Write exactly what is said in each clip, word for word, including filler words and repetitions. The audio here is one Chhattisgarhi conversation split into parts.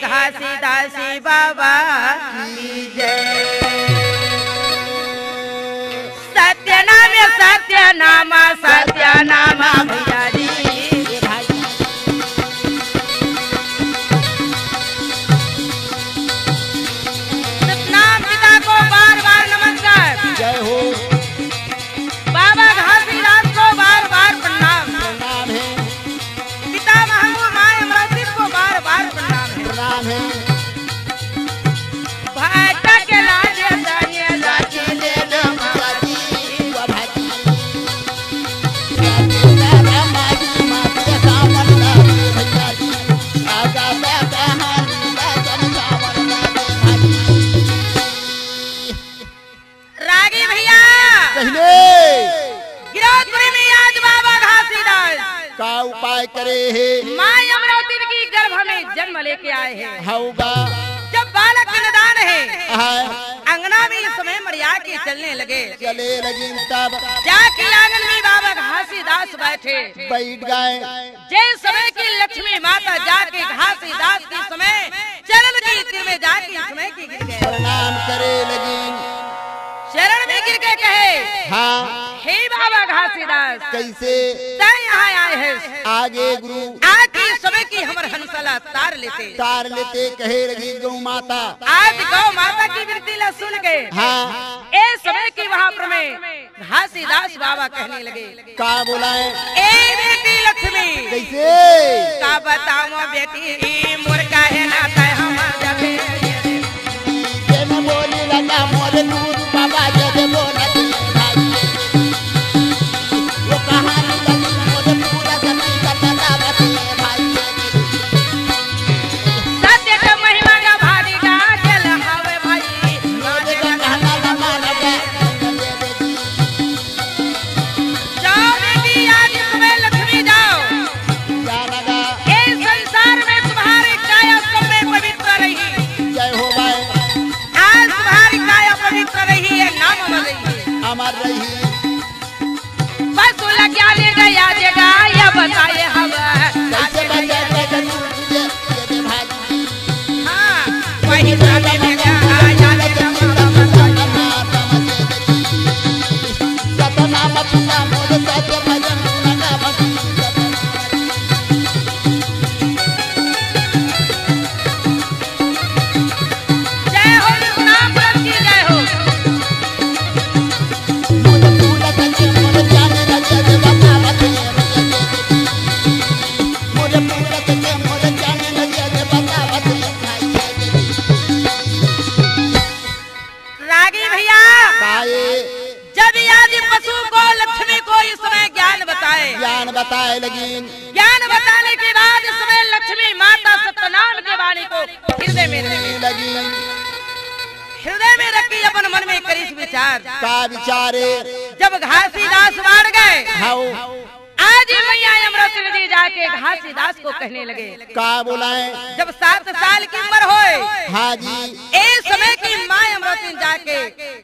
घासीदास बाबा की जय। सत्यनाम, सत्यनाम, सत्यनाम भैया जी। सतनाम पिता को बार बार नमस्कार। जय हो। बाबा घासीदास को बार बार प्रणाम। प्रणाम है। पितामह को माय अमरावती को बार बार प्रणाम है। प्रणाम है। भटक लाज सने राखी ले लो माता जी, ओ भाई। रागी भैया। पहले गिरौदपुरी में आज बाबा घासीदास का उपाय करे हे? माय अमरावती की गर्भ में जन्म लेके आए हैं। हऊ बा। जब बालक निदान है, हाँ। अंगना में इस समय मरिया के चलने लगे। चले लगिन तब। जाके आंगन में बाबा घासीदास बैठे। बैठ गए। जय समय की लक्ष्मी माता जाके घासीदास के समय चरण की तीर में जाके समय की गिर गए। प्रणाम करे लगिन। चरण में गिर के कहे, हाँ। हे बाबा घासीदास, कैसे? तै यहाँ आए है। आगे गुरु। आज के समय की हमर हंसला तार लेते। तार लेते कहे लगी गौ माता। आज गौ माता की विनती ला सुन के, हाँ। ए समय की वहाँ पर में घासीदास बाबा कहने लगे। का बोलाए? ए बेटी लक्ष्मी। कैसे? का बताओ बेटी, मोर काहे ना तय हम जबे। जेन बोली लगा मोर दूध बाबा जब बोलत भाई। वो कहानी लगी मोर पूरा सती का लगा भाई। सत्य के महिमा का भारी गाजल हवे भाई। मोर का कहना लगा लगा। जाओ बेटी, आज सुबह लक्ष्मी जाओ। जाना गा। ए संसार में तुम्हारी काया सब में पवित्र रही। जय हो भाई। आज तुम्हारी काया पवित्र रही है, नाम अमर रही है। अमर रही। बस लग जाने गया जगह, या बताए हम। कैसे बचे, कैसे तुझे, ये भाई। जय हो, विश्वनाथ की जय हो। रागी भैया, काहे? जब यदि पशु को लक्ष्मी को इस समय ज्ञान बताए, ज्ञान बताए लगी। ज्ञान बताने के बाद इस समय लक्ष्मी माता सत्यनाम के वाणी को हृदय में रखी। लगी। हृदय में रखी अपन मन में करिस विचार। का विचारे? जब घासीदास बाढ़ गए, हाँ। आज मैया अमरावती नदी जाके घासीदास को कहने लगे। का बोलाए? जब सात साल की उम्र होए, हाँ जी। ए समय की माँ अमरावती जाके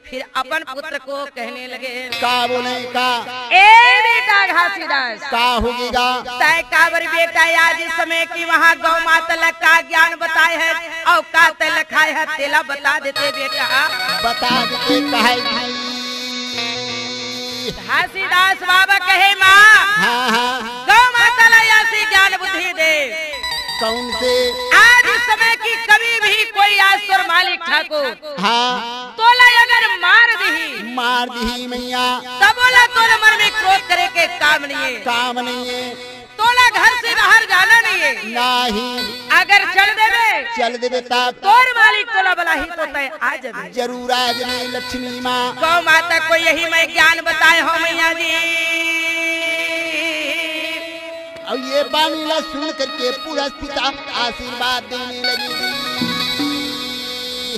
फिर अपन पुत्र को कहने लगे। का बोले का? ए बेटा घासीदास। का होगेगा? तय काबर बेटा आज समय की वहाँ गौ माता ला का ज्ञान बताए है और का तय लखाए है तेला बता देते बेटा। बता देते कहे। घासीदास बाबा कहे, माँ, हाँ, हाँ। गौ माता ला ऐसी ज्ञान बुद्धि दे। कौन से? आज इस समय की कभी भी कोई आज तोर मालिक ठाकुर, हाँ। तोला अगर मार दिही, मार दिही मैया। तब बोला तोला मन में क्रोध करे के काम नहीं है। काम नहीं है। तोला घर से बाहर जाना नहीं है। नहीं। अगर चल देबे, चल देबे तब। तोर मालिक तोला बलाही तो तय आ जाबे। जरूर आ जाबे लक्ष्मी माँ। गौ माता को यही मैं ज्ञान बताए हो मैया जी। और ये बानी ला सुन करके पूरा पिता आशीर्वाद देने लगी।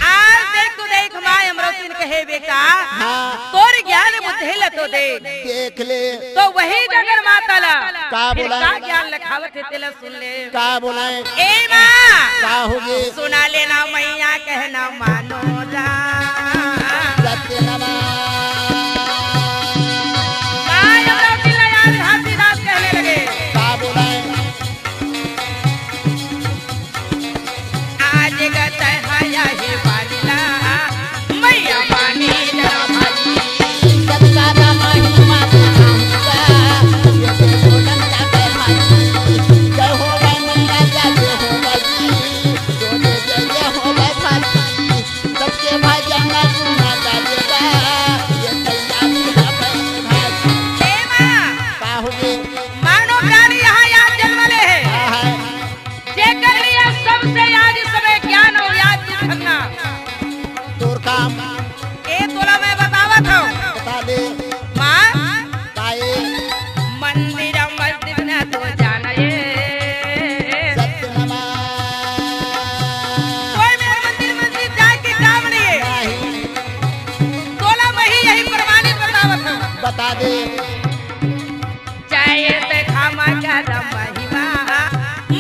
आज देख तू देख माँ अमरौतिन कहे बेटा, हाँ। तोर ज्ञान बुद्धि ला तो दे। देख ले। तो वही जगन माता ला का फिर बोला? का ज्ञान लखावत हे तेला सुन ले। का बोला? ए माँ, का होगे? सुना लेना मैया कहना मानो जा। सत्य नमः। माँ अमरौतिन ला याद घासीदास कहने लगे। का बोला?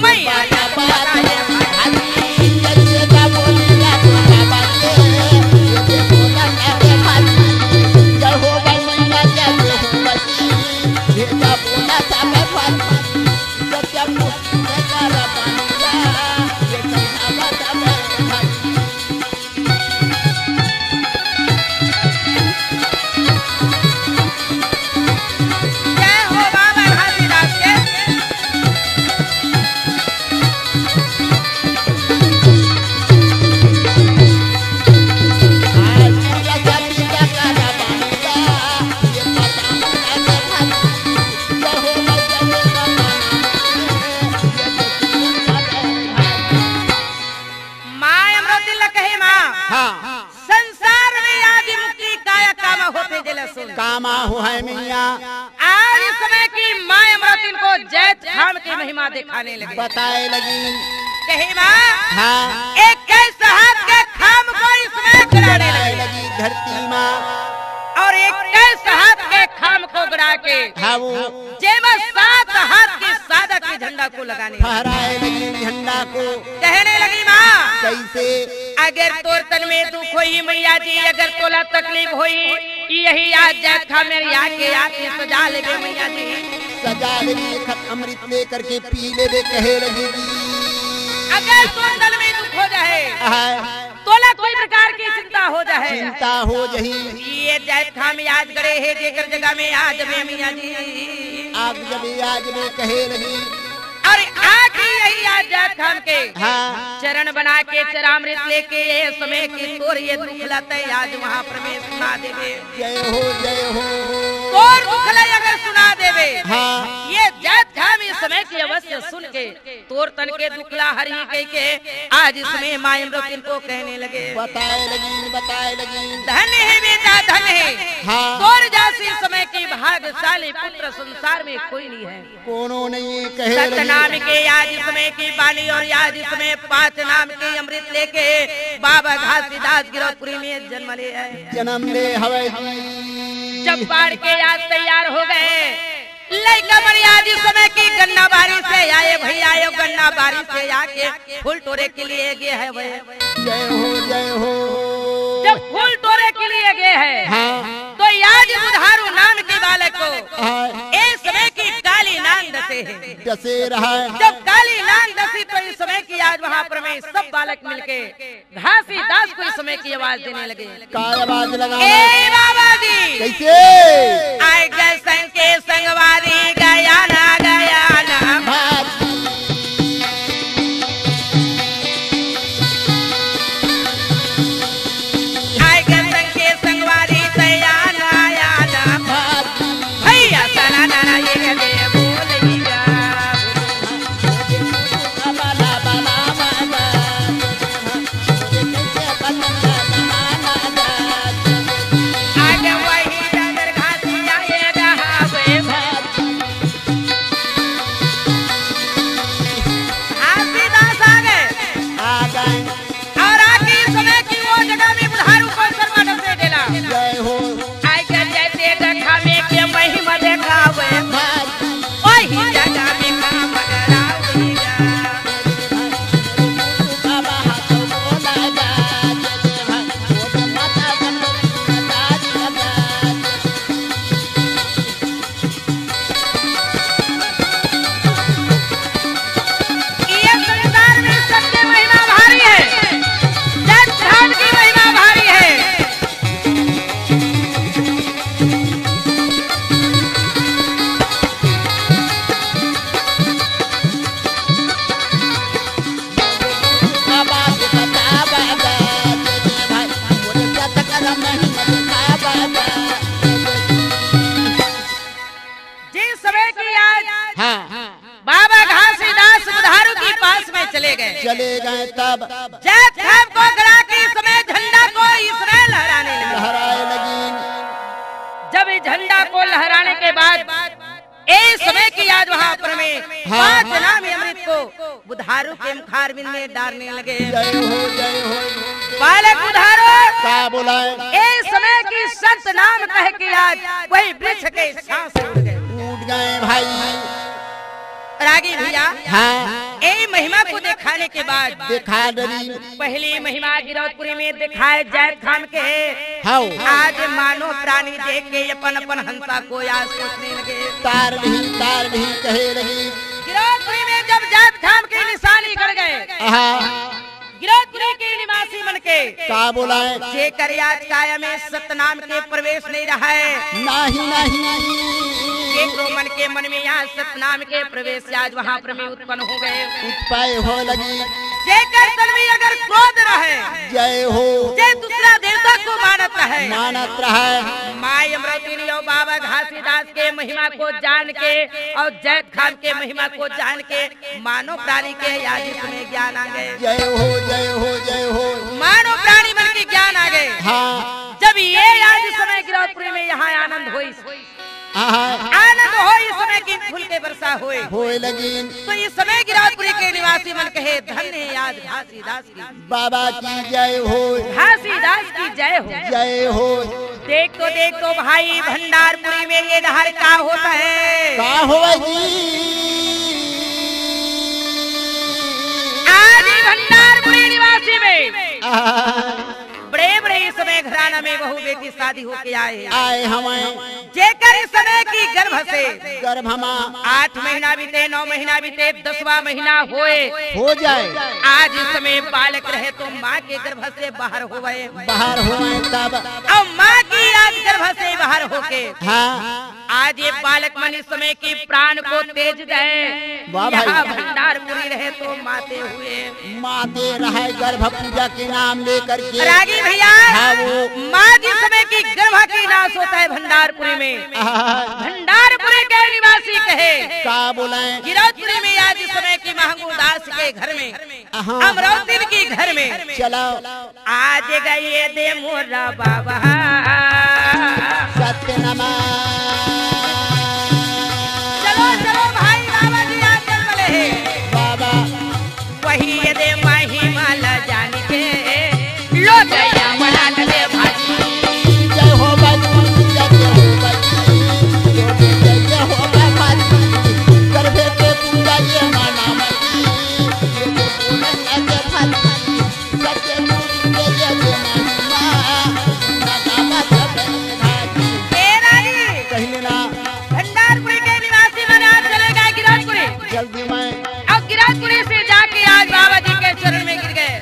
मैया जय हो बाबा घासीदास के। माय अमरौती ल कहे माँ। हाँ। संसार में आदि मुक्ति काया कामा होथे जेला सुन। कामा हो है मैया। आज इस समय की माय अमरौती ल को जैतखाम की महिमा दिखाने लगे। बताए लगी। कहे माँ। हाँ। इक्कीस हाथ के खाम को इसमें गड़ाने गड़ाए लगे। लगी धरती माँ। और इक्कीस हाथ के खाम को गड़ा के हाँ वो। जेमा सात हाथ के सादा के झंडा को लगाने लगी। फहराए लगी झंडा को। कहने लगी माँ। कैसे? अगर तोर तन में दुख होई मैया जी, अगर तोला तकलीफ होई, यही आज जैतखाम में आके आके सजा लेबे मैया जी। सजा लेबे, एक अमृत लेकर के पी लेबे, कहे लगी। अगर तोर तन में दुख हो जाए, हाँ। तोला कोई प्रकार की चिंता हो जाए। चिंता हो जही। ये जैतखाम आज गड़े हे, जेकर जगह में आज में मैया जी। आज जब आज में कहे लगी। और आके यही आज जैतखाम के हाँ। चरण बना के चरामृत लेके ये समय की तोर ये दुख लते आज वहाँ पर में सुना देवे। जय हो, जय हो। तोर दुख ले अगर सुना देवे। हाँ। ये जैतखाम इस समय की अवश्य सुन के तोर तन के दुखला हरी कह के आज इसमें माय अमरौती ल को कहने लगे। बताए लगी, बताए लगी। धन है बेटा, धन है। हाँ। तोर जासी समय की भाग्यशाली पुत्र संसार में कोई नहीं है। कोनो नहीं है, कहे लगी। सतनाम के आज इसमें की बानी और आज इसमें पांच नाम की अमृत लेके बाबा घासीदास गिरौदपुरी में जन्म ले है। जन्म ले हवे। जब बाढ़ के आज तैयार हो गए, लइका मन आज इस समय की गन्ना बारी से आए भैया, ये गन्ना बारी से आके फूल टोरे के लिए गए है वे। जय हो, जय हो। जब फूल टोरे के लिए गए है, हाँ। तो आज बुधारू नाम के बालक को हाँ। इस समय की काली नांग डसे है। डसे रहा है। जब काली नांग डसी तो इस समय की आज वहाँ पर में सब बालक मिलके घासीदास को इस समय की आवाज देने लगे। का आवाज लगा? ए बाबा जी। कैसे? आए गए संग के संगवारी गया ना, गया ना। भाग। आए गए संग के संगवारी तैया ना, या ना। भाग। भैया सना ना, ना, ये दे बोल ही जा। घासीदास आ गए। आ गए। और आके इस समय की वो जगह में बुधारू को शर्मा डसे देला। जय हो। आए के जैसे जगह में के महिमा देखावे। वही जगह में काम करावे। ये संसार में सबके महिमा भारी है, जैतखाम की महिमा भारी है। जिस समय की आज हाँ। बाबा घासीदास बुधारू के पास में चले गए। चले गए तब जैतखाम को गड़ा के इस समय झंडा को इसमें लहराने लगे। लहराए लगी। जब इस झंडा को लहराने के बाद इस समय की आज वहाँ पर में हाँ। पांच नाम अमृत को बुधारू के मुखारविंद में डारने लगे। जय हो, जय हो। बालक बुधारू का बोलाए? ए समय की सत नाम कह के आज वही वृक्ष के छांव से उठ गए। उठ गए भाई। रागी भैया। हाँ। ए महिमा को दिखाने के बाद दिखा डरी। पहली महिमा गिरौदपुरी में दिखाए जैतखाम के। हौ। आज मानो प्राणी देख के अपन अपन हंसा को आज सोचने लगे। तार नहीं, तार नहीं कहे लगी। गिरौदपुरी में जब जैतखाम के निशानी गड़ गए, आहा। गिरौदपुरी के निवासी मन के का बोलाए? जेकर आज काया में सतनाम के प्रवेश नहीं रहा है। नहीं, नहीं। जेकरो मन के मन में आज सतनाम के प्रवेश आज वहाँ पर में उत्पन्न हो गए। उत्पय हो लगी। जेकर तन में अगर क्रोध रहे, जय हो। जे दूसरा देवता को मानत रहे, मानत रहे। माई अमरौतिन अउ बाबा घासीदास के महिमा को जान के अउ जैतखाम के महिमा को जान के मानो प्राणी के आज इस समय ज्ञान आ गए। जय हो, जय हो, जय हो। मानो प्राणी मन के ज्ञान आ गए। हाँ। जब ये आज इस समय गिरौदपुरी में यहाँ आनंद होई, हाँ, हाँ। आनंद होई, इस समय की फूल के वर्षा होए। होए लगी। तो इस समय गिरौदपुरी के निवासी मन कहे, "धन्य है आज घासीदास की।" बाबा की जय हो। घासीदास की जय हो। जय हो। देख तो, देख तो भाई, भंडारपुरी में ये डहर का होता है? का होए जी? आज ही भंडारपुरी निवासी में आहा। बड़े बड़े इस समय घराना में बहू बेटी शादी होके आए। आए हमें। जेकर इस समय की गर्भ से गर्भ मा आठ महीना बीते, नौ महीना बीते, दसवाँ महीना होए, हो जाए। आज इस समय बालक रहे तो माँ के गर्भ से बाहर होए। बाहर होए तब। अब माँ की आज गर्भ से बाहर होके हाँ। आज ये बालक मन इस समय की प्राण को तेज दे। वाह भाई। यहाँ भंडारपुरी रहे तो माते हुए। माते रहे गर्भ पूजा के नाम लेकर के। रागी भैया, हाँ, वो माँ जिस समय की गर्भ की नाश होता है भंडारपुरी में। आहा। भंडारपुरी के निवासी कहे। का बोले? गिरौदपुरी में आज इस समय की महंगू दास के घर में, आहा। अमरौतिन की घर में। चलो। आज गए दे मोरा बाबा। सत्य नमः। चलो, चलो भाई, बाबा जी आज जन्म ले हे। बाबा। वही ये दे महिमा ला जान के, लो दया मना ले भाई। जय हो बाबू, जय हो बाबू, जय हो बाबू, गर्भे के पूजा ये माना मती, ये तो पूजा के भाई। ए रानी, कहिले ना। भंडारपुरी के निवासी मन आज चले गए गिरौदपुरी। जल्दी में। अब गिरौदपुरी से जाके आज बाबा जी के चरण में गिर गए।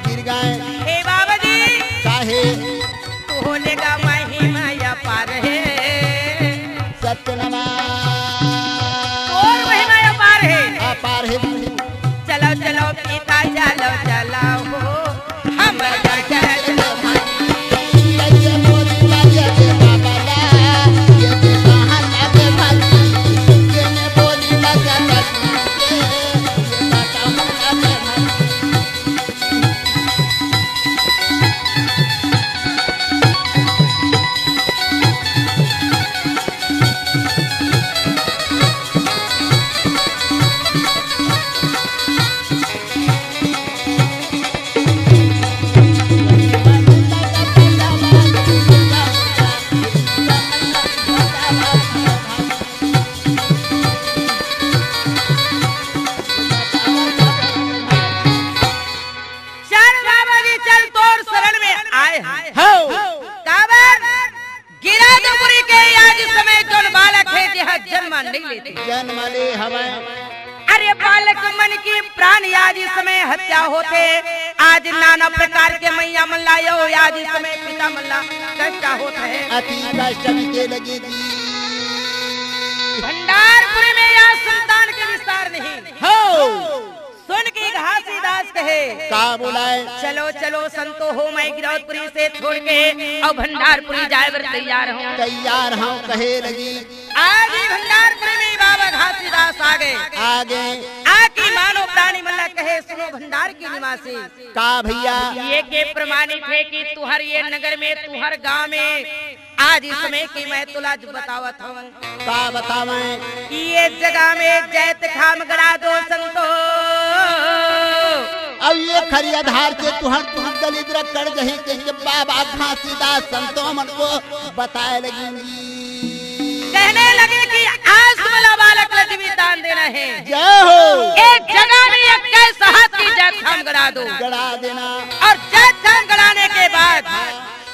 गिर गए। हे बाबा जी। काहे? तू होले का महिमा अपार है। सत्य नमः। और महिमा अपार है। अपार है। चलो, चलो, पिता, चलो, चलो हो। हम चल बाबा जी, चल, तोर शरण में आए हैं। हो। काबर? गिरौदपुरी के आज समय जोन बालक है, जेह जन्म नहीं लेते। जन्म ले हवय। अरे बालक मन की प्राण आज समय हत्या होते, आज नाना प्रकार के मैया मन ला यो, आज समय पिता मन ला कष्ट होत है। अति कष्ट बीते लगे जी। भंडारपुरी में या संतान के विस्तार नहीं। हो। सुन के घासीदास कहे, का बोलाए? चलो, चलो संतो हो, मैं गिरौदपुरी से छोड़ के अउ भंडारपुरी जाए बर तैयार हूँ। तैयार हूँ कहे लगी। आज ही भंडारपुरी में बाबा घासीदास आ गए। आ गए। आके मानो प्राणी मन ला कहे, सुनो भंडार के निवासी। का भैया? ये के प्रमाणित है कि तुहर ये नगर में, तुहर गांव में आज इस समय की मैं तुला बतावत हूँ। का बतावं? ये जगह में जैतखाम गड़ा दो संतो। अब ये खरिया धार के तुहर तुहर दलिद्र कर जही के, के बाबा घासीदास संतो मन को बताए लगी। कहने लगे कि आज तुमला बालक ला जीवित दान देना है। जय हो। एक जगह में गड़ा दो। गड़ा देना। और जैतखाम गड़ाने के बाद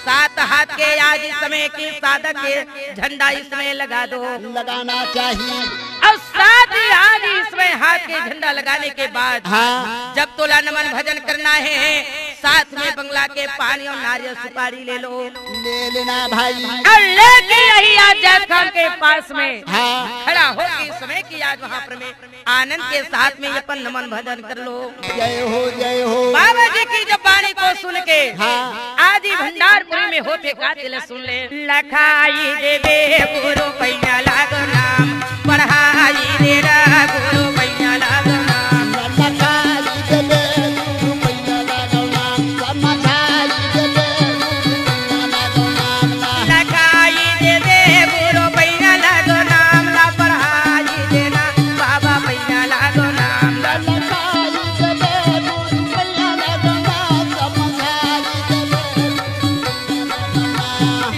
सात हाथ के आज इस समय की साधक के झंडा इसमें लगा दो। लगाना चाहिए। और साथ ही आज इसमें हाथ के झंडा लगाने के बाद हाँ। जब तोला नमन भजन करना है, साथ में बंगला के पानी और नारियल सुपारी ले लो। ले लेना भाई। और लेके यही आज जैतखाम के पास में हाँ। खड़ा होके इस समय की आज वहाँ पर में आनंद के साथ में अपन नमन भजन कर लो। जय हो, जय हो। बाबा जी की जब वाणी को सुन के हाँ। आज ही भंडारपुरी में होते का दिल सुन ले। लखाई देबे गुरु पैया लागो नाम, पढ़ाई देना गुरु पैया लागो नाम। लखाई देबे गुरु पैया लागो नाम, समझाई देबे गुरु पैया लागो नाम। लखाई देबे गुरु पैया लागो नाम, ला पढ़ाई देना बाबा पैया लागो नाम। लखाई देबे गुरु पैया लागो नाम, समझाई देबे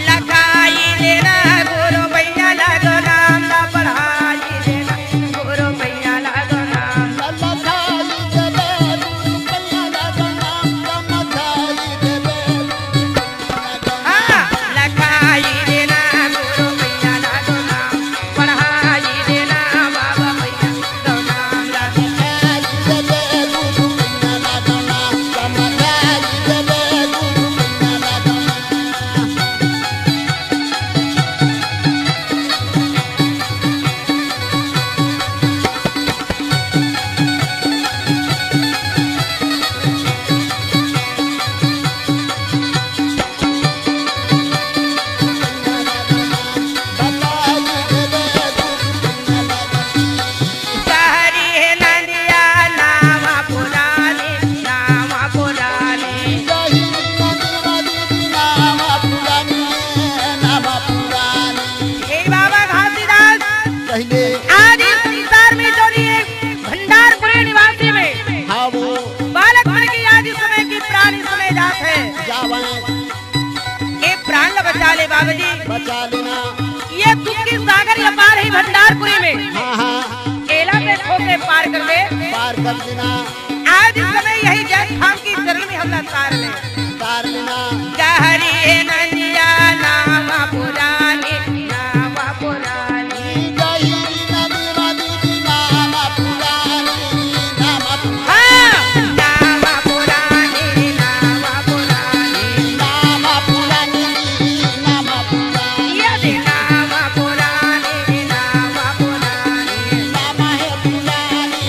लखाई देना गुरु पैया लागो नाम, ला पढ़ाई देना गुरु पैया लागो नाम। लखाई देबे गुरु पैया लागो नाम, समझाई देबे। हाँ, लखाई देना गुरु पैया लागो नाम, पढ़ाई देना बाबा पैया लागो नाम। कहरी हे नंदिया नावा पुरानी, नावा पुरानी। हे बाबा घासीदास, पहले आज इस संसार में जो नहीं है, भंडारपुरी निवासी में हाँ वो। बालक मन की आज इस समय की प्राण इस समय जात है। जावन। ये प्राण ला बचा ले बाबा जी। बचा लेना। ये दुख की सागर ये पार ही भंडारपुरी में। हाँ, हाँ। एला देखो के पार कर दे। पार कर देना। आज इस समय यही जैतखाम की चरण में हमला तार ले। तार लेना। कहरी नंदिया नावा पुरानी, नावा पुरानी। गहिरी नदी नदी नावा पुरानी, नावा पुरानी। हाँ, नावा पुरानी, नावा पुरानी। नावा पुरानी, नावा पुरानी। ये दे नावा पुरानी, नावा पुरानी। नावा हे पुरानी,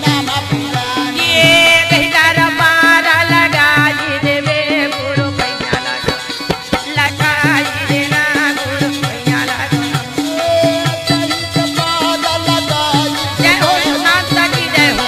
नावा पुरानी। ये दहिदार पारा लगाई देवे गुरु पैया लगा। लगाई देना गुरु पैया लगा। जय हो सुशांत की जय हो।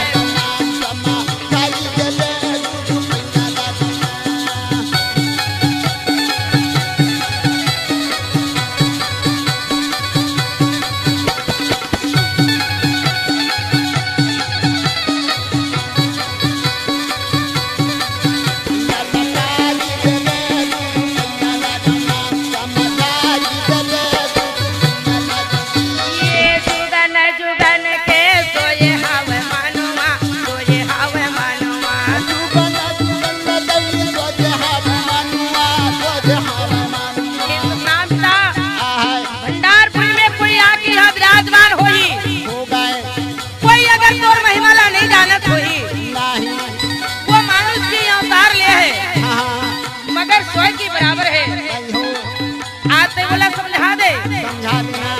ये जुगन जुगन के सोए हावय मानवा, सोए हावय मानवा। जुगन जुगन के सोए हावय मानवा, सोए हावय मानवा। हे सुशांत दा, आहाय। भंडारपुरी में कोई आके यहाँ विराजमान होही। हो गए। कोई अगर तोर महिमा ला नहीं जानत होही, नहीं। वो मानुष के अवतार ले हे, हाँ, हाँ। मगर सोए के बराबर हे। नहीं हो। आज ते ओला समझा दे। समझा देना।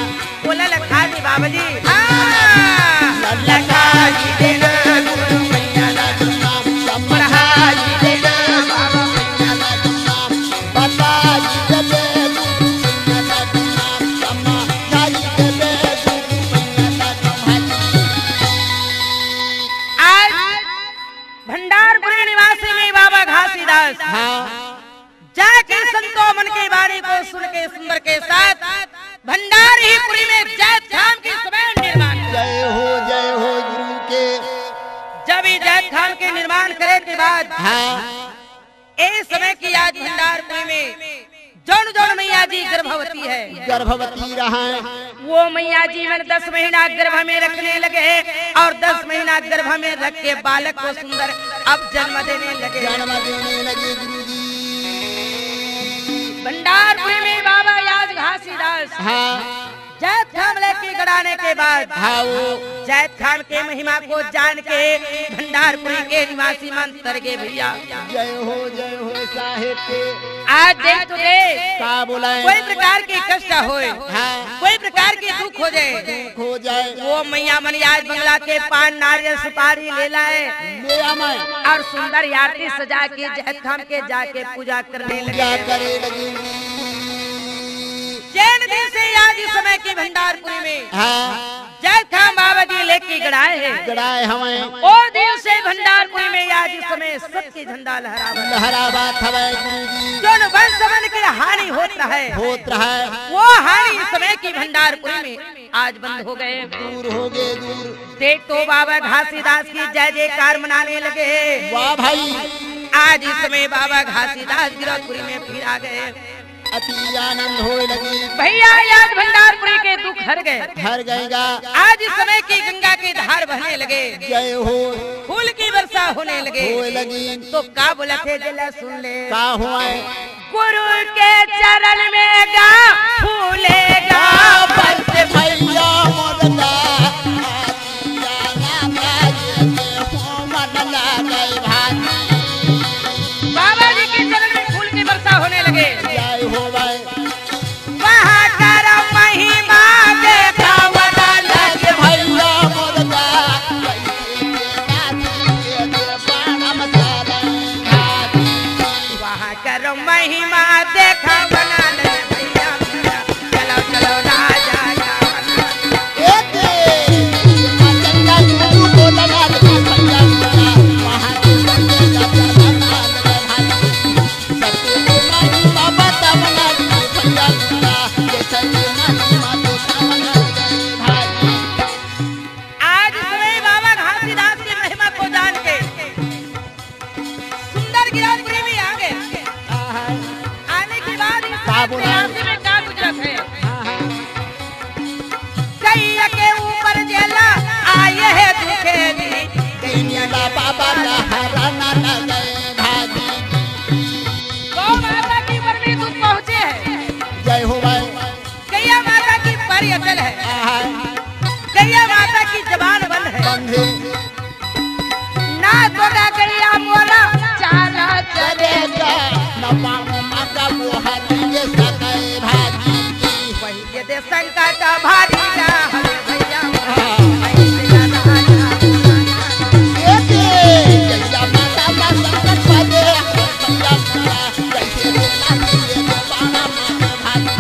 ओला लखा दे बाबा जी। हाँ। लखा जी देना गुरु मैया ला नाम, समझा जी देना बाबा मैया ला नाम, बता जी देबे गुरु मैया ला नाम, समझा जी देबे गुरु मैया ला नाम। आज भंडारपुरी निवासी में बाबा घासीदास हाँ। जाके संतों मन की वाणी को सुन के सुंदर के साथ भंडारीपुरी में जैतखाम की सभा निर्माण। जय हो, जय हो गुरु के। जब ये जैतखाम के निर्माण करे के बाद हाँ। ए समय की आज भंडारपुरी में जौन जौन मैया जी गर्भवती है, गर्भवती रहा। वो मैया जी मन दस महीना गर्भ में रखने लगे और दस महीना गर्भ में रख के बालक को सुंदर अब जन्म देने लगे। जन्म देने लगे गुरुजी। भंडारपुरी में बाबा आज घासीदास हाँ। जैतखाम लेके गड़ाने के बाद हाँ, वो जैतखाम के महिमा को जान के भंडारपुरी के निवासी मन तर गए भैया। जय हो, जय हो साहेब के। आज देख तो दे, का बोला है? कोई प्रकार के कष्ट होए, हाँ। कोई प्रकार के दुख हो जाए, दुख हो जाए। वो मैया मन आज बंगला के पान, नारियल, सुपारी ले लाए ले आए। और सुंदर आरती सजा के जैतखाम के जाके पूजा करने लगे। पूजा करे लगे। जैन दिन से आज इस समय की भंडारपुरी में हाँ। जैतखाम बाबा जी लेके गड़ाए हैं। गड़ाए हवै। ओ दिन से भंडारपुरी में आज इस समय सत्य झंडा लहरावत लहरावत हवै गुरुजी। जोन वंश मन के हानि होत रहै, होत रहै। वो हानि इस समय की भंडारपुरी में आज बंद हो गए। दूर हो गए, दूर। देख तो बाबा घासीदास की जय जयकार मनाने लगे। वाह भाई। आज इस समय बाबा घासीदास गिरौदपुरी में फिर आ गए। अति आनंद होए लगी। भैया, आज भंडारपुरी के दुख हर गए। हर गएगा। आज इस समय की गंगा की धार बहने लगे। जय हो। फूल की वर्षा होने लगे। होए लगी। तो का बोला थे, जरा सुन ले। का हुआ है? गुरु के चरण में गा फूलेगा। बस भैया मोर गा, आना बाजे के हो मन लागे भाती। बाबा जी के चरण में फूल की वर्षा होने लगे। जय हो भाई। वहाँ कर महिमा देखावला लगे भैया मोर गा, कैसे के नाची के दे बाणम सारा भाती। वहाँ कर महिमा देखावला लगे भैया मोर गा। चलो, चलो, राजा, राजा। ए दे, चंदा गुरु बोला ना, भैया मोर गा, वहाँ के संगे राजा बना लगे भाई। आज समय बाबा घासीदास की महिमा को जान के सुंदर गिरौदपुरी भी आ गए। आने के बाद इस का बोला? रास्ते में क्या गुजरत है? हाँ, हाँ। गैया के ऊपर जेला आए है दुखे दी। गैया बाबा का हराना लगे भागी। गौ माता की ऊपर भी दुख पहुँचे है। जय हो भाई। गैया माता की पर अचल है। आहा। गैया माता की जबान बंद है। बंद है। ना तो ना गैया मोरा चारा चरेगा, न पाऊँ माता वो हर ये सके भागी। वही ये दे संकट भारी ना हमें भैया मोरा। हाँ। ये दे गैया माता का संकट भागे, भैया मोरा, कैसे देना चाहिए जबाना माता भागी।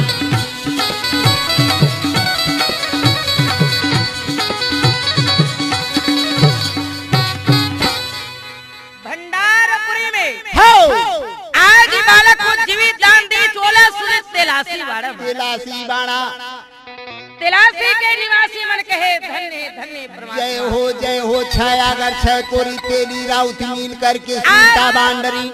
भंडारपुरी में हो। आज बालक को जीवित दान दी, चोला सुनित तेलासी बाड़ा। तेलासी बाड़ा। तेलासी के निवासी मन कहे, "धन्य, धन्य परमात्मा।" जय हो, जय हो। छह अगर छह कोरी तेली राउत मिल करके आज सीता बांडरी।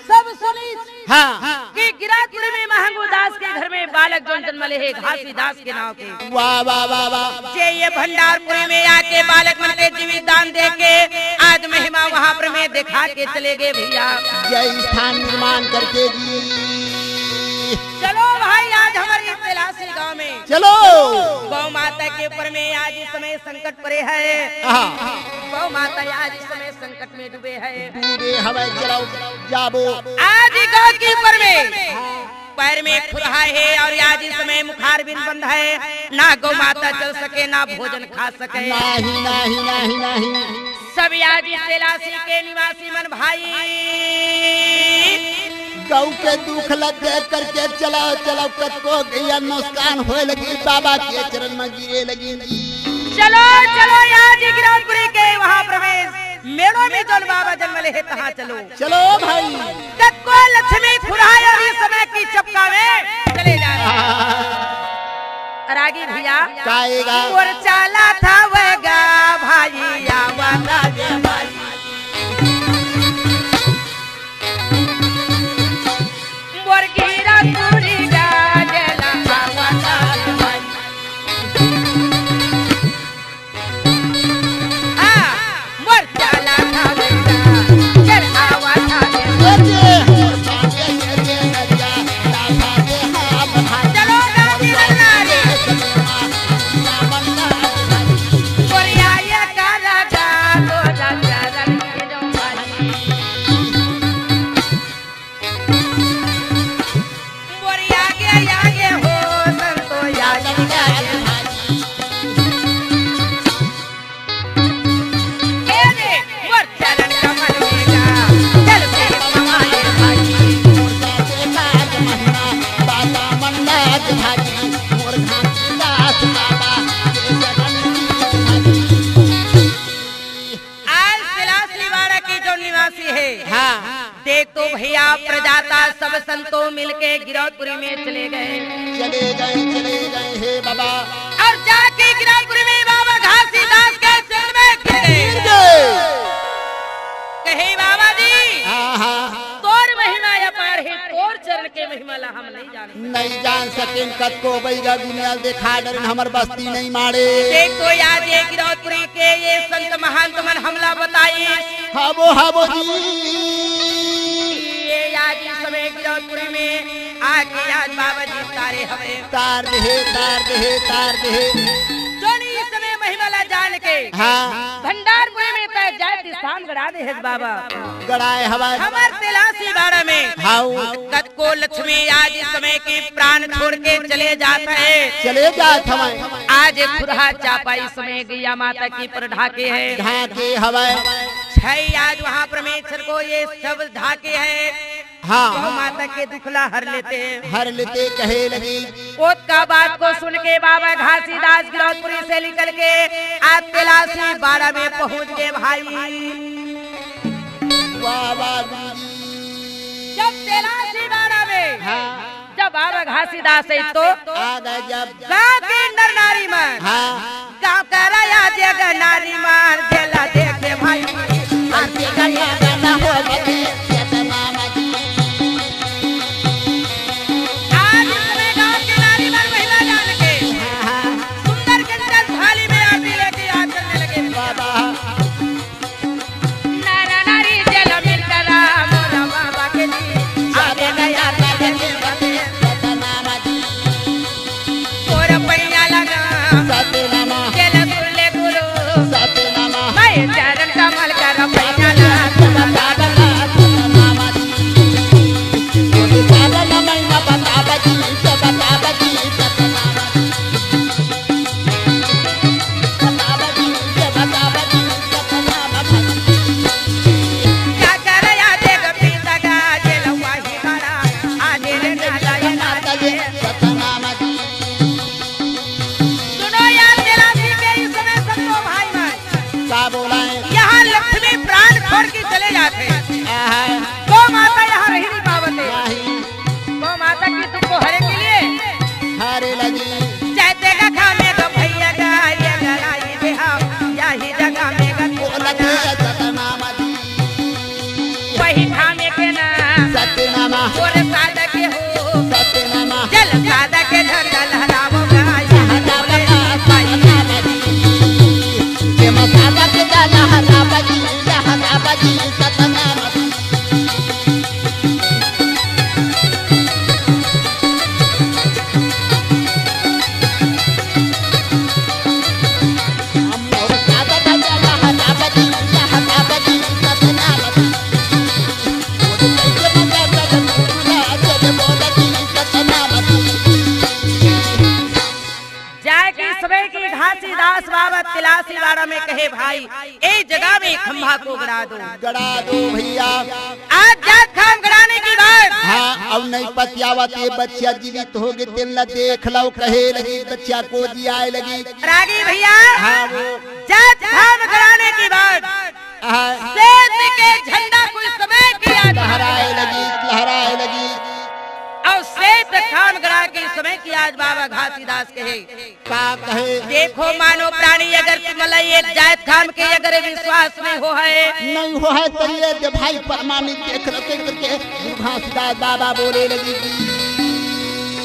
सब सुनी हाँ। कि गिरौदपुरी में महंगू दास के घर में बालक जोन जन्म ले हे घासीदास के नाव के। वाह, वाह, वाह, वाह। जे ये भंडारपुरी में आके बालक मन के जीवित दान दे के आज महिमा वहाँ पर में दिखा के चले गए भैया। जय स्थान निर्माण करके जी। चलो भाई, आज हमारी तेलासी गांव में चलो। गौ माता के ऊपर में आज इस समय संकट पड़े है। हाँ। गौ माता आज इस समय संकट में डूबे है। डूबे हवै, चलो जाबो। आज गौ के ऊपर में पैर में खुरहा है और आज इस समय मुखार बिन बंद है, ना गौ माता चल सके, ना भोजन खा सके। नहीं, नहीं, नहीं, नहीं। सब आज इस तेलासी के निवासी मन भाई गौ के दुख ल देख करके चलो, चलो, कतको गैया नुकसान होए लगी, बाबा के चरण में गिरे लगी। चलो, चलो, आज गिरौदपुरी के वहाँ प्रवेश मेड़ो में जोन बाबा जन्म ले हे, तहाँ चलो। चलो भाई। कतको लक्ष्मी खुराय और इस समय की चपका में चले जा रहे हैं। और आगे भैया। गाएगा। मोर चाला था वगा भाई, आवा था गे भाई। मोर गिरा तुरी गाजला, आवा था गे भाई। हाँ, मोर चाला था बेटा, निवासी हे। हाँ। देख तो भैया, प्रजाता सब संतो मिलके गिरौदपुरी में चले गए। चले गए, चले गए हे बाबा। और जाके गिरौदपुरी में बाबा घासीदास के चरण में गिर गए। गिर गए। कहे, "बाबा जी, हाँ, हाँ। तोर महिमा अपार हे, तोर चरण के महिमा ला हम नहीं जानते।" नहीं जान सकेन, कतको बइगा गुनियाल देखा डरेन, हमर बस्ती नहीं माड़े। देख तो आज ये गिरौदपुरी के ये संत महंत मन हमला बताई। हाबो, हाबो जी। ये आज इस समय गिरौदपुरी में आके आज बाबा जी तारे हवे। तार देहे, तार देहे, तार देहे। जोन इस समय महिमा ला जान के हाँ। भंडारपुरी में तय जाए दिशाम गड़ा दे हे बाबा। गड़ाए हवय। हमर तेलासी बाड़ा में। हाउ। कतको लक्ष्मी आज इस समय की प्राण छोड़ के चले जात हे। चले जात हवय। आज खुरहा चापा इस समय गैया माता की पर ढाके हे। ढाके हवय। छई आज वहाँ परमेश्वर को ये सब ढाके हे। हाँ। गौ माता के दुखला हर लेते। हर लेते कहे लगी। ओतका बात को सुन के बाबा घासीदास गिरौदपुरी से निकल के आज तेलासी बाड़ा में पहुँच गए भाई। वाह, वाह, गुरुजी। जब तेलासी बाड़ा में हाँ। जब बाबा घासीदास है तो आ गए जब गाँव के नर नारी मन हाँ। गाँव का राया जग नारी मन जेला देखे भाई। आरती करिया गाना हो लगी, सतनाम जी। आज इस समय गाँव के नारी मन महिमा जान के हाँ, हाँ। सुंदर गंजन थाली में आरती लेके आज चलने लगे। बाबा। नर नारी जेला मिलकर मोरा बाबा के जी, आगे गया सतनाम जी। तोर पैया लगा। सतनामा। चल सुन ले गुरु। सतनामा। मैं चरण कमल कर पैया लगा। सतनामा। सतनामा। सतनामा। सुनो यार, तेलासी के इस समय संतो भाई मन। का बोला है? यहाँ लक्ष्मी प्राण छोड़ के चले जाते। आहा। गौ माता यहाँ रही नहीं पावते। नहीं। गौ माता की दुख को हरे के लिए। हरे लगी। जाते का खामे का भैया का, ये गलाई बेहा, यही जगह में का बोलत है सतनाम जी। वही खामे के ना। सतनामा। और सादा के हो। सतनामा। जल सादा के झंडा लहरावो गाय। लहरावो गाय। सतनामा जी। प्रेम सादा के लहरावो जी, लहरावो जी, सतनामा जी। जाए के समय की घासीदास बाबा तिलासी बाड़ा में कहे, भाई, ए जगह में खंभा को गड़ा दो। गड़ा दो भैया। आज जात खाम गड़ाने की बात। हाँ, अब नहीं पतियावत, ये बच्चा जीवित हो गए, तेन ला देख लो, कहे लगी, बच्चा को जियाए लगी। रागी भैया, हाँ, वो जात खाम गड़ाने की बात। हाँ। सेत के झंडा कोई समय किया लहराए लगी, लहराए लगी। और सेत खाम गड़ा के समय की आज बाबा घासीदास कहे, का कहे? देखो मानो प्राणी, अगर तुमला ये जात खाम के अगर विश्वास नहीं हो है, नहीं हो है तो ये दे भाई प्रमाणित देख लो, देख करके गुरु घासीदास बाबा बोले लगी।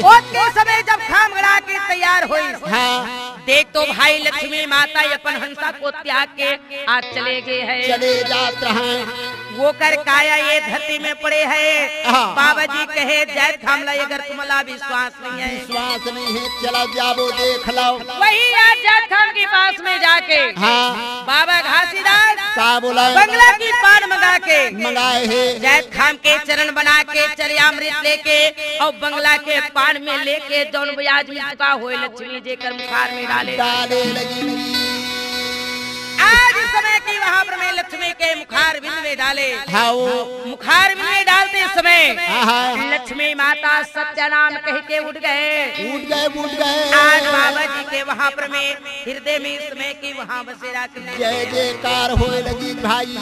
ओतके समय जब खाम गड़ा के तैयार होई, हाँ। देख तो भाई लक्ष्मी माता अपन हंसा को त्याग के आज चले गए हैं। चले जात रहे। वो कर काया ये धरती में पड़े है। हाँ। बाबा जी कहे, "जात खाम ला अगर तुमला विश्वास नहीं है।" विश्वास नहीं है, चला जाबो देख लो। वही आज जात खाम के पास में जाके हाँ। बाबा घासीदास का बोला? बंगला की पान मंगा के मंगाए है। जात खाम के चरण बना के चरियामृत लेके और बंगला के पान में लेके जौन ब्याज में चुका होए लक्ष्मी जेकर मुखार में डाले। डाले लगी। आज इस समय की वहाँ पर मैं लक्ष्मी के मुखार बिंद में डाले। हाँ, वो। मुखार बिंद में डालते समय हाँ, हाँ। लक्ष्मी माता सत्य नाम कह के उठ गए। उठ गए, उठ गए। आज बाबा जी के वहाँ पर मैं हृदय में इस समय की वहाँ बसेरा कर ले। जय जयकार होए लगी भाई।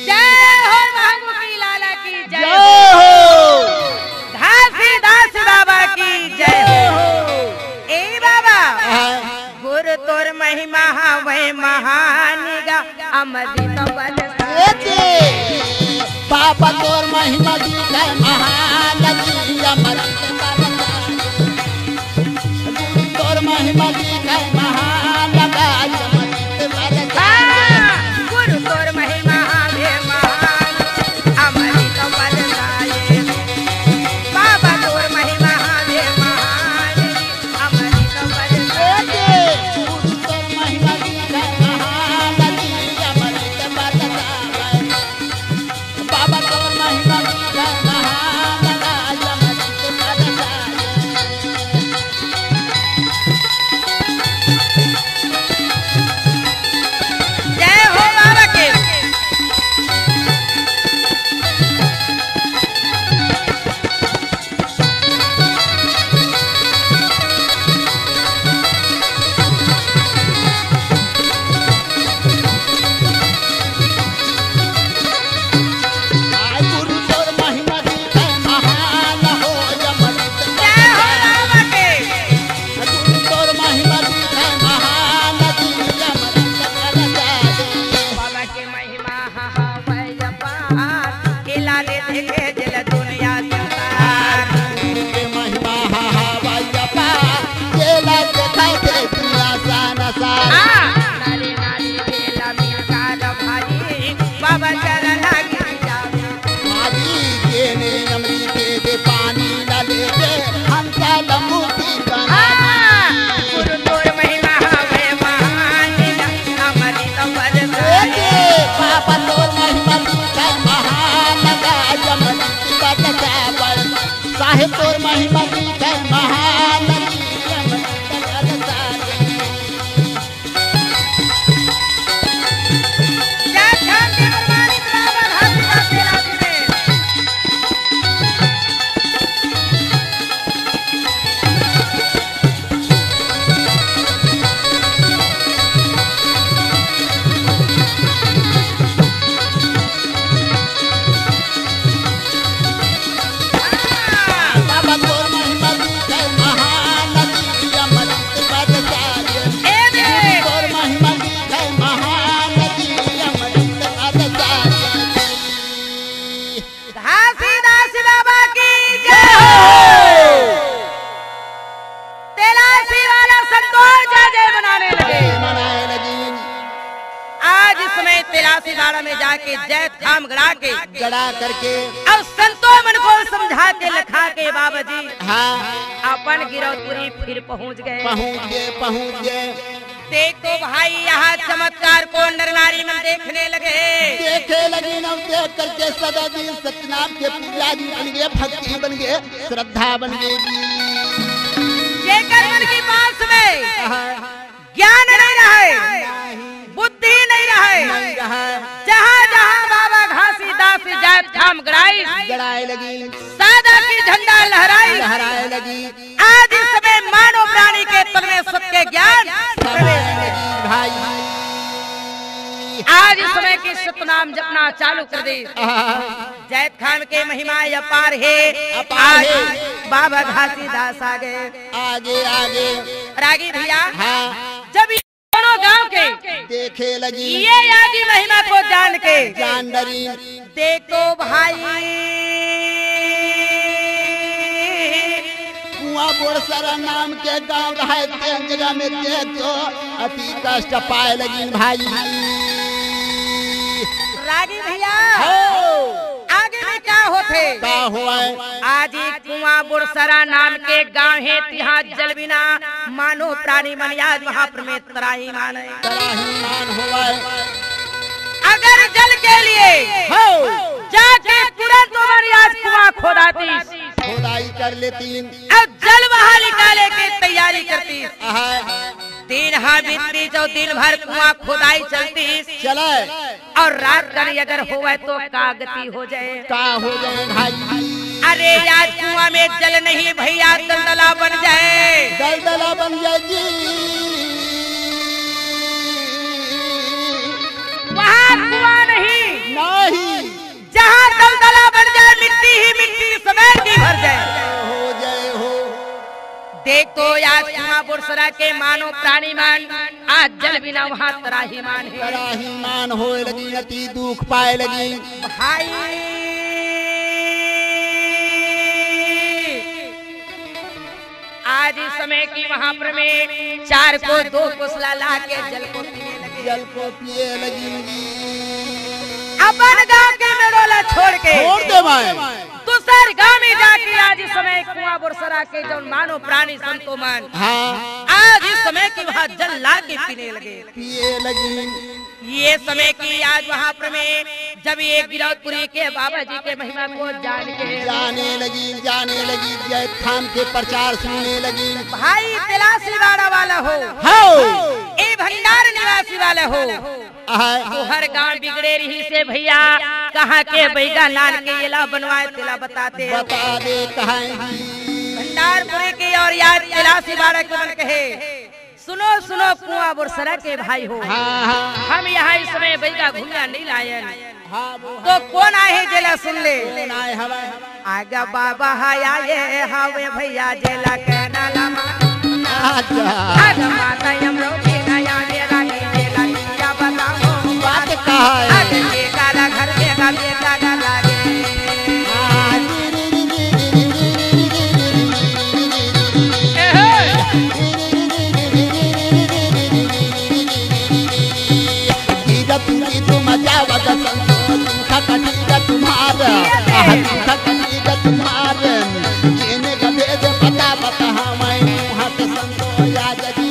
जय हो जय हो। घासीदास बाबा की जय हो। ए बाबा, हाँ। गुरु तोर महिमा हवय महान गा, अमृत बरसा। ए जी, बाबा तोर महिमा दिखय महान जी, अमृत बरसा। गुरु तोर महिमा दिखय महान गा, अमृत बरसा। हाँ, गुरु तोर महिमा हवे महान, अमृत बरसाए। बाबा तोर महिमा हवे महान, अमृत बरसाए। गुरु तोर महिमा दिखय महान, अमृत बरसाए। बाबा तोर महिमा दिखय महान, अमृत बरसाए। जय हो बाबा के। भाई गुरु तोर महिमा दिखय महान हो, अमृत जय हो बाबा के। गुरु तोर महिमा दिखय महान, अमृत बरसा। बाबा के महिमा हवय अपार, एला देखे जेला दुनिया संसार। गुरु के महिमा हवय अपार, एला देखे जेला दुनिया संसार। हाँ। नारी नारी जेला मिलकार भारी, बाबा चरण लागी जावे। भारी के ने अमृत के पानी ला लेके, हमका लमुटी बना। हाँ। गुरु तोर महिमा हवे महान, अमृत बरसाए। ए, बाबा तोर महिमा दिखय महान, अमृत बरसाए। साहेब तोर महिमा दिखय महान, अमृत बरसाए। जय ध्यान के प्रमाणित रावण हंसी का तेरा विवेक। बाबा तोर महिमा दिखय महान, अमृत बरसाए। ए दे। तोर महिमा दिखय महान, अमृत बरसाए। घासीदास बाबा की जय हो। तेलासी वाला संतोष जय जय मनाने लगे। मनाए लगी। आज इस समय तेलासी वाला में जाके जय थाम गड़ा के, गड़ा करके। और संतो मन को समझा के, लखा के बाबा जी, हाँ। अपन गिरौदपुरी फिर पहुंच गए। पहुंच गए, पहुंच गए। देख तो भाई, यहाँ चमत्कार को नर नारी मन देखने लगे। देखे लगी ना, देख करके सदा दिन सतनाम के पुजारी बन गए, भक्ति बन गए, श्रद्धा बन गई। जेकर मन की पास में हाँ। ज्ञान नहीं रहे, नहीं। बुद्धि नहीं रहे, नहीं रहे। जहाँ जहाँ बाबा घासीदास जात थाम गड़ाई, गड़ाए लगी। सादा की झंडा लहराई, लहराए लगी। आज इस समय मानव प्राणी के तन में सत्य ज्ञान प्रवेश। भाई, आज इस समय की सतनाम जपना चालू कर दे। आहा। जैतखाम के महिमा अपार है। अपार आज है। बाबा घासीदास आ गए। आगे, आगे। रागी भैया, हाँ। जब दोनों गांव के देखे लगी। ये आदि महिमा को जान के जान डरी। देखो भाई, कुआं बोरसरा नाम के गांव रहे, तेन जगह में देख तो अति कष्ट पाए लगिन भाई। रागी भैया, हो। आगे में का होथे? का होवय? आज ही कुआं बोरसरा नाम के गांव हे, तिहां जल बिना मानव प्राणी मन आज वहां पर में त्राहिमाम हे। त्राहिमाम होवय। अगर जल के लिए हो। जाके तुरंत ओमन आज कुआं खोदातिस। खोदाई कर लेतिन। अउ जल वहां निकाले के तैयारी करतिस। आहा। दिन हा बीततिस अउ दिन भर कुआं खोदाई चलतिस। चलय। अउ रात कन अगर होवय तो का गति हो जाए? का हो जाए भाई? अरे यार, कुआं में जल नहीं भैया, दलदला बन जाए। दलदला बन जाए जी। वहाँ कुआं नहीं। नहीं। जहाँ दलदला बन जाए। एक तो आज कुआं बोरसरा के मानव प्राणी मन आज जल बिना वहाँ त्राहीमान हे। त्राहीमान होए लगिन, अति दुख पाए लगिन। भाई, आज इस समय की वहाँ पर में चार को दो कोसला ला के जल को पीने लगे। जल को पिए लगिन। अपन गांव के मेड़ो ला छोड़ के छोड़ दे भाई। दूसर गांव में जाके आज इस समय कुआं बोरसरा के जौन मानव प्राणी संतो मन, हाँ। आज इस समय की वहाँ जल ला के पीने लगे। पिए लगिन। ये समय की आज वहाँ पर में जब ये गिरौदपुरी के बाबा जी के महिमा को जान के जाने लगिन, जाने लगिन, जय थाम के प्रचार सुनने लगिन। भाई तेलासी वाड़ा वाला हो, हो। ए भंडार निवासी वाला हो, आय। तोहर गांव बिगड़े रहिसे भैया, कहाँ के बैगा लान के एला बनवाए तेला बता दे। बता दे कहाँ की। भंडारपुरी के और याद तेलासी वाड़ा के मन कहे, सुनो सुनो कुआं बोरसरा के भाई हो, हाँ, हाँ। हम यहाँ इस समय बैगा घुमिया नहीं लायन। हाँ, वो तो कौन आहे जेला सुन ले। कौन आए हवे? आगा बाबा हाय आए हावे भैया जेला कहना लामा। अच्छा। आगा माता यमरो की नया मेरा की जेला किया बताओ। बात कहा है? आगे के कारा घर में का बेटा का लागे। हाँ। ए हे। गिरत की तुम जावत संतोष, दुख कठिन तुम्हारा, आह, दुख कठिन तुम्हारे, जेने का भेद पता बता हमें, हाथ संतोष याद की।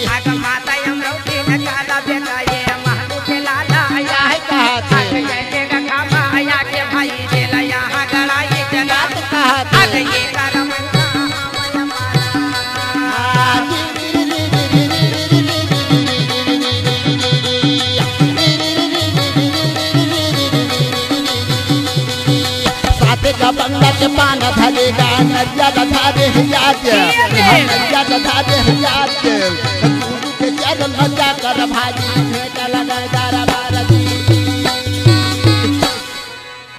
आग माता यमरौती न काला बेटा ये महलू के लाला आया है। कहा थे? आग जैसे का खामा आया के भाई जेला यहाँ गड़ाई जला। बात कहा थे? आग ये करम साथे का बंगला के पान धरेगा, नरिया का धारे है याद, नरिया का धारे है याद, गुरु के चरण में जाकर भाजी, भेंट लगा दारा बारा जी।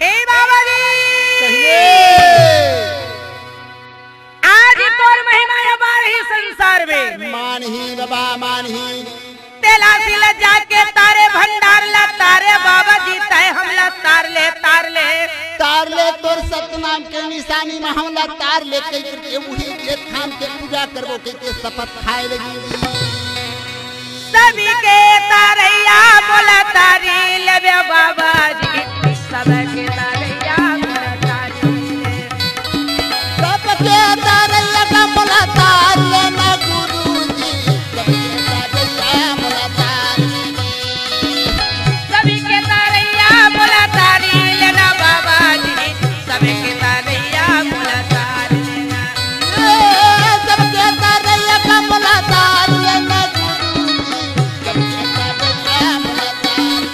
ए बाबा जी। कहिए। आज ही तोर महिमा अपार ही संसार में। मान ही बाबा, मान ही। तेलासी ला जाके तारे भंडार ला तारे बाबा जी, तय हमला तार ले, तार ले। तार ले तोर सतनाम के निशानी में हमला तार ले, कहि करके उही जे थाम के पूजा करबो कहि के शपथ खाए लगी। सभी के तारैया मोला तारी लेबे बाबा जी, सबके तारैया मोला तारी ले। सबके तारैया का मोला तार लेना गुरुजी, सबके तारैया मोला तार। सभी के तारैया मोला तारी लेना बाबा जी, सभी के तारैया मोला तार लेना। ए, सबके तारैया का मोला तार लेना गुरुजी, सबके तारैया मोला तार।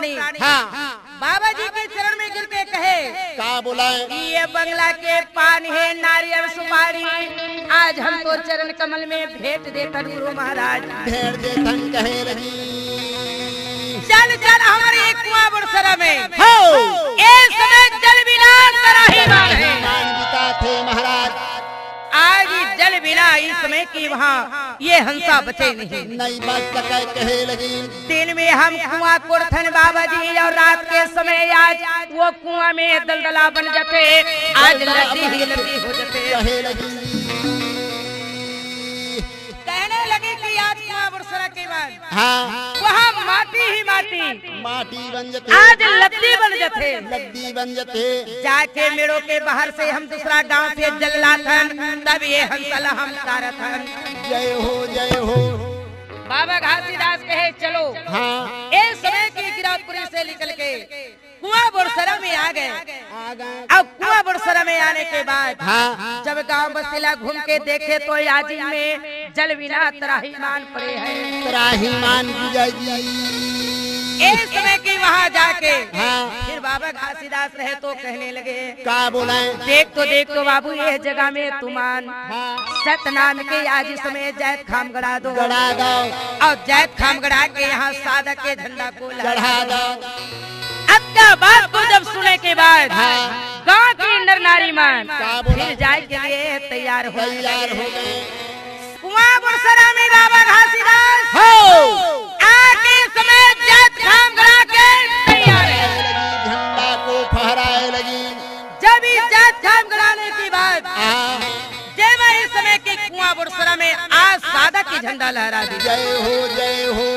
प्राणी हाँ। बाबा जी के चरण में गिर के कहे, का बोलाए? ये बंगला के पान हे नारियल सुपारी, आज हम तो चरण कमल में भेंट देथन गुरु महाराज। भेंट देथन कहे लगी। चल चल हमारे एक कुआं बुड़सरा में। हो। ए समय जल बिना तराही मान हे। मान बिता थे महाराज। आज जल बिना इस समय की वहाँ ये हंसा बचे नहीं। नहीं बच सके कहे लगी। दिन में हम कुआं कोड़थन बाबा जी, और रात के समय आज वो कुआं में दलदला बन जाते, आज दलदला लद्दी बन ही जाते। लद्दी हो जाते। कहे लगी। कहने लगी कि आज कुआं बुड़सरा के बाद हाँ। वहाँ माटी ही माटी माटी बन जाते। आज लद्दी बन जाते। लद्दी बन जाते। जाके मेड़ों के बाहर से हम दूसरा गांव से जल लाथन, तब ये हंसा ला हम तारथन। जय हो, जय हो। बाबा घासीदास कहे, चलो। हाँ। ए समय की गिरौदपुरी से निकल के कुआं बुड़सरा में आ गए। आ गए। अब कुआं बुड़सरा में आने के बाद हाँ। जब गांव बस्ती ला घूम के देखे तो याजिन में जल बिना त्राहीमान पड़े हैं। त्राहीमान बुझाई जी। ए समय की वहां जाके हाँ। फिर बाबा घासीदास रहे तो कहने लगे, का बोलाए? देख तो, देख तो बाबू, ये जगह में तुमान हाँ। सतनाम के आज इस समय जैत खाम गड़ा दो। गड़ा दो। और जैत खाम गड़ा के यहाँ साधक के झंडा को लहरा चढ़ा दो। दो। अतका बात को जब सुने के बाद हाँ। गांव की नर नारी मन का बोला? फिर जाए के लिए तैयार हो तैयार हो गए। कुआं बुड़सरा में बाबा घासीदास हो। आके समेत जैत खाम गड़ा के तैयार है। झंडा को फहराए लगी। जब ये जैत खाम गड़ाने के बाद हाँ। जय माँ इस समय के कुआं बुड़सरा में आज साधक की झंडा लहरा दी। जय हो, जय हो।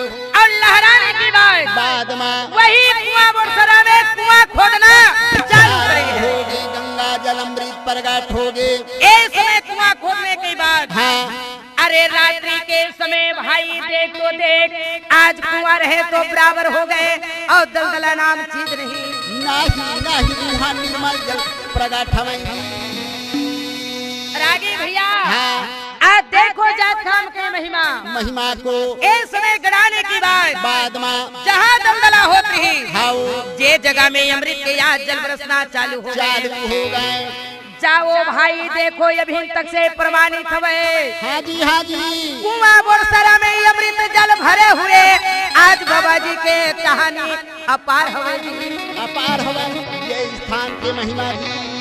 और लहराने के बाद बाद में वही कुआं बुड़सरा में कुआं खोदना चालू करेंगे। होगी गंगा जल अमृत प्रगट होगी। ए समय कुआं खोदने के बाद हाँ। अरे रात्रि के समय भाई देख तो देख, आज कुआं रहे तो बराबर हो गए और दलदला नाम चीज नहीं। नहीं, नहीं, वहाँ निर्मल जल प्रगट हमें। रागी भैया, हाँ। आज देखो जैत खाम के महिमा। महिमा को। ए समय गड़ाने की बात। बाद में। जहाँ दलदला होत रही। हाँ। जे जगह में अमृत के आज जल बरसना चालू हो गए। चालू हो गए। जाओ भाई, देखो, ये अभी तक से प्रमाणित हवे। हाँ जी, हाँ जी। कुआं बोरसरा में अमृत जल भरे हुए आज बाबा जी के कहानी अपार हवे जी। अपार हवे, ये स्थान के महिमा जी।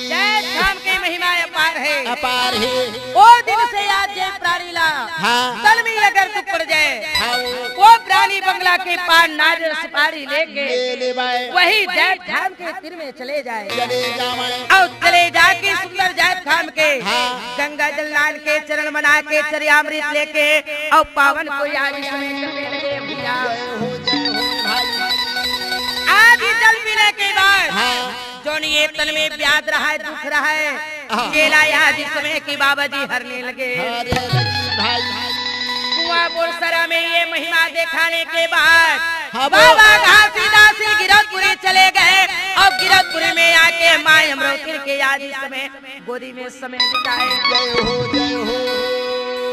जय धाम के महिमा अपार है। अपार है। ओ दिन से आज जे प्राणी ला हाँ। तन में अगर दुख पड़ जाए, हाँ। वो प्राणी बंगला के पार नारियल सुपारी लेके ले, ले बाए। वही जैत खाम के तीर में चले जाए। चले जावे। और चले जाके सुंदर जैत खाम के हाँ। गंगा जल लान के चरण बना के चरियामृत लेके और पावन को याद करने लगे भैया। जय हो, जय हो भाई। आज ही जल पीने के बाद हाँ। जोन ये तन में व्याध रहा है, दुख रहा है, हाँ। चेला याद इस समय की बाबा जी हरने लगे। हरे लगी भाई। कुआं बोरसरा में ये महिमा दिखाने के बाद हाँ, वो बाबा घासीदास ही गिरौदपुरी चले गए और गिरौदपुरी में आके माँ अमरौती के याद इस समय गोदी में समय बिताए। जय हो, जय हो।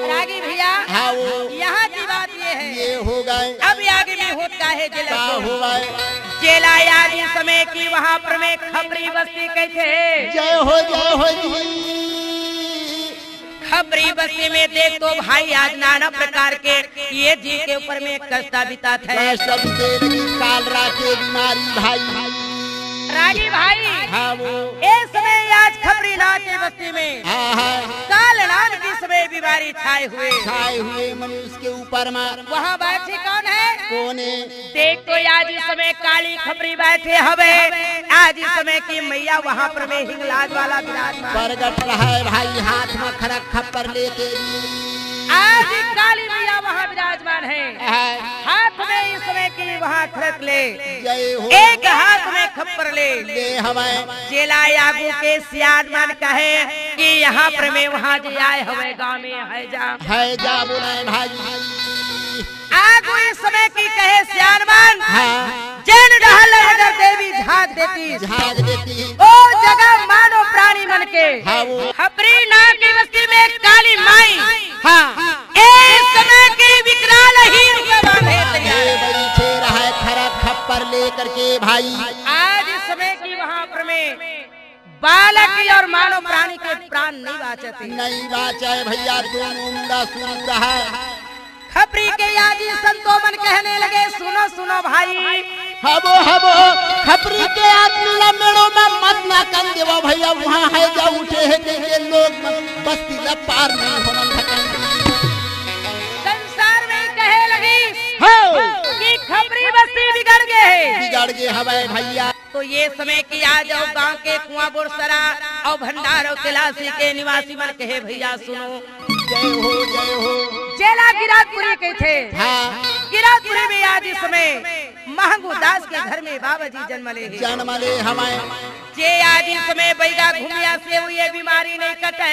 रागी भैया, हाँ, वो यहाँ की बात ये है। ये हो गए। अब आगे में होत का है जेला का को? हुआ है? जेला याद इस समय की वहाँ पर में खपरी बस्ती कहते हैं। जय हो, जय हो जी। खपरी बस्ती में देख तो भाई आज नाना प्रकार के ये जी के ऊपर में कष्टा बितात है। कष्टा बिते लगी, काल राखे बीमारी भाई। रागी भाई, हाँ वो। ए समय आज खपरी नाथ के बस्ती में हाँ, हाँ। काल नाम की समय बीमारी छाए हुए। छाए हुए मनुष्य के ऊपर में। वहाँ बैठे कौन है? कौन है? देख तो आज इस समय काली खपरी बैठे हवे। आज इस समय की मैया वहाँ पर में हिंगलाज वाला विराजमान। प्रगट रहा है भाई, हाथ में खरक खप्पर लेके। आज काली मैया वहाँ विराजमान है। है। हाथ में इस समय की वहाँ खरक ले। जय हो। एक हाथ में खप्पर ले। ले हवे। जेला आगू के सियान मन कहे कि यहाँ पर में वहाँ जे आए हवे गाँव में है जा। है जा बोले भाई। आगू इस समय की कहे सियान मन। हाँ। जेन डहल अगर देवी झांक देती। झांक देती। ओ जगह मानो प्राणी मन के। हाँ, वो। खपरी नाम की बस्ती में काली माई। हाँ। ए समय के विकराल ही रूप बांधे तैयार। ये बड़ी शेर है, खरक खप्पर भाई। आज इस समय की वहां पर में बालक की और मानव प्राणी के प्राण नहीं बाचत हे। नहीं बाचय भैया, दोनों मुंडा सुरू रहय। खपरी के आजी संतो मन कहने लगे, सुनो सुनो भाई। हबो हबो, खपरी के आदमी ला मेड़ो में मत ना कन देवा भैया, वहाँ है जा उठे हे के, के लोग मन बस्ती ला पार नहीं होनन थकन। संसार में कहे लगी हो। कि खपरी बस्ती बिगड़ गे हे। बिगड़ गे हवय भैया। तो ये समय की आज अउ गांव के कुआं बोरसरा अउ भंडार अउ तिलासी के निवासी मन कहे, भैया सुनो। जय हो, जय हो। जेला गिरौदपुरी कहिथे। हाँ। गिरौदपुरी में आज इस समय महंगू दास के घर में बाबा जी जन्म ले हे। जन्म ले हवय। जे आज इस समय बैगा घूमिया से हुई ये बीमारी नहीं कटे।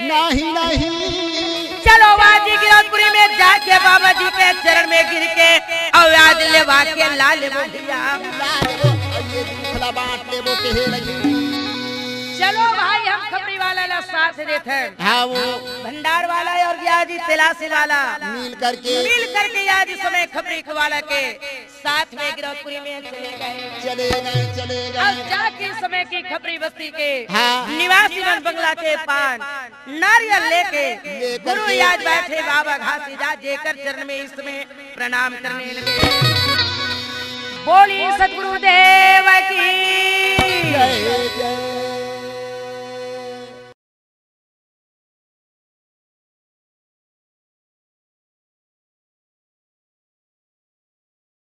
नहीं, नहीं। चलो आज गिरौदपुरी में जाके बाबा जी के चरण में गिर के अउ आज लेवा के ला लेबो भैया। ला लेबो, अउ ये दुख ला बांट लेबो कहे लगी। चलो भाई, हम खपरी वाला ला साथ देथन। हाँ, वो भंडार वाला अउ आज तिलासी वाला मिल करके। मिल करके आज इस समय खपरी वाला के साथ में गिरौदपुरी में चले गए। चले गए, चले गए। अब जाके इस समय की खपरी बस्ती के हाँ। निवासी मन बंगला के पान नारियल लेके लेकर गुरु के याद बैठे बाबा घासीदास जेकर चरण में इस समय प्रणाम करने लगे। बोली सतगुरु देव की। जय, जय।